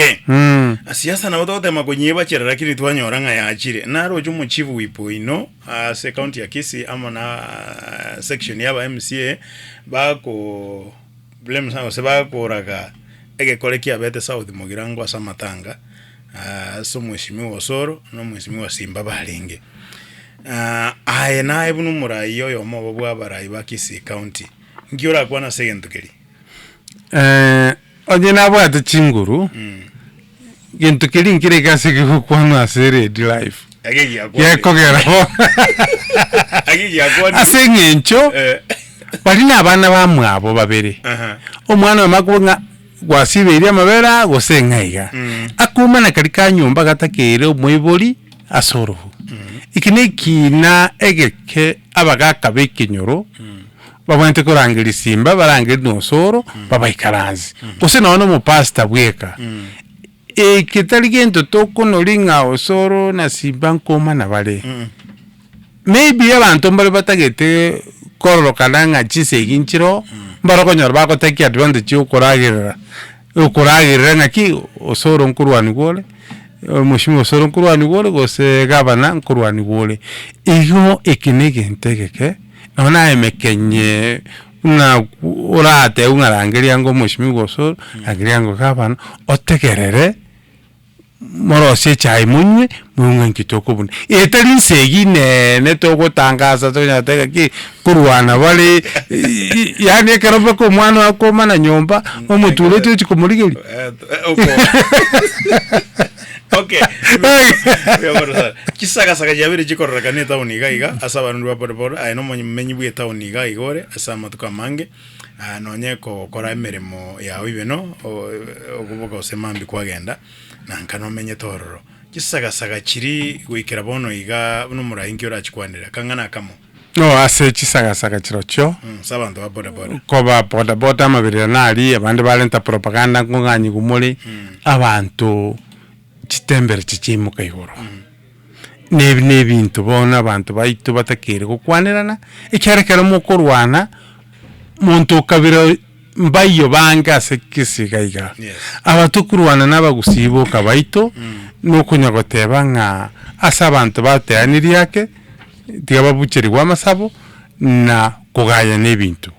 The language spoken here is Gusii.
egeke. Siasa nabo togotema konyebachera lakini twanyora ng'a yachire. Naroche omochief whip oino ase ecounty ya Kisii amo na section ya aba MCA bako blame sana gose bakoraga egekore kiabete South Mugirango ase amatanga ase omweshimiwa Osoro na omweshimiwa Simba barenge. Aye naye buna omorai oyomo obo bwa abarai ba Kisii County, nki orakwane ase egento keria? Onye nabwate chinguru, gento keria nkere eke ase kegokwanwa ase eredio live, Ake giakwanire. gekogera bono Ake giakwanire. ase eng'encho Eh. baria na abana bamwabo babere, Aha. omwana oyomo akoboka ng'a gwasibeirie amabere aa gose ng'a iga, akoumana karia ka nyomba gatakeire omoibori ase orohu. Eki na ekina egeke abagaka ba ekenyoro. Babwenerete korangeria simba, barangerie na osoro, babaikaranse. Gose nonya na omopastor bweka. Eke tari gento tokonoria ng'a osoro na simba nkomana bare. Maybe abanto mbare batagete kororokana ng'a chisegi nchiroo, mbare okonyora bagotake advantage ya okoragerera, okoragerera ng'aki osoro nkorwaniwa ore, omweshimiwa osoro nkorwaniwa ore, gose gavana nkorwaniwa ore. Igo eke na egento egeke. Nonya naye emekenye buna oratebiwe ng'a rangeria ango omweshimiwa gose oro, rangeria ango gavana, otegerere morosie echae monywe, moigwe ng'a inki tokobuna. Etari nse eywo inene togotangasa tokonyara goteba ng'aki, korwana bare yaani ekero mpaka omwana oye akomana nyomba, omotureti ochia komorigeria. Okay. Mbuya mono sana. Chisagasaga chiabeire chikororekana etown iga iga ase abarwani ba bodaboda aye nomonyemenyi bwe etown iga iga ore ase amatuko amange ah, nonye kogokora emeremo yao ibe no o- okoboka gose mambia kwagenda na nka nomenyete ororo. Chisagasaga chiria goikera bono iga buna omorai nki orachikwanere? Akang'ana akamo. No ase chisagasaga chirochio. Ase abanto ba bodaboda. Koba bodaboda amaberera naria abande barenta propaganda nkong'anyigwa more, abanto chitemperature chiaimoka igoro. Na ebi na ebinto bono abanto baito batakeire gokwanerana, ekiagera ekero mokorwana, monto okabira mbaiyo bange ase ekegese iga iga. Yes. Aba tokorwana na abagusii boka baito, nokonya goteba ng'a ase abanto bateanirie ake, tiga babucherigwe amasabo, na kogayana ebinto.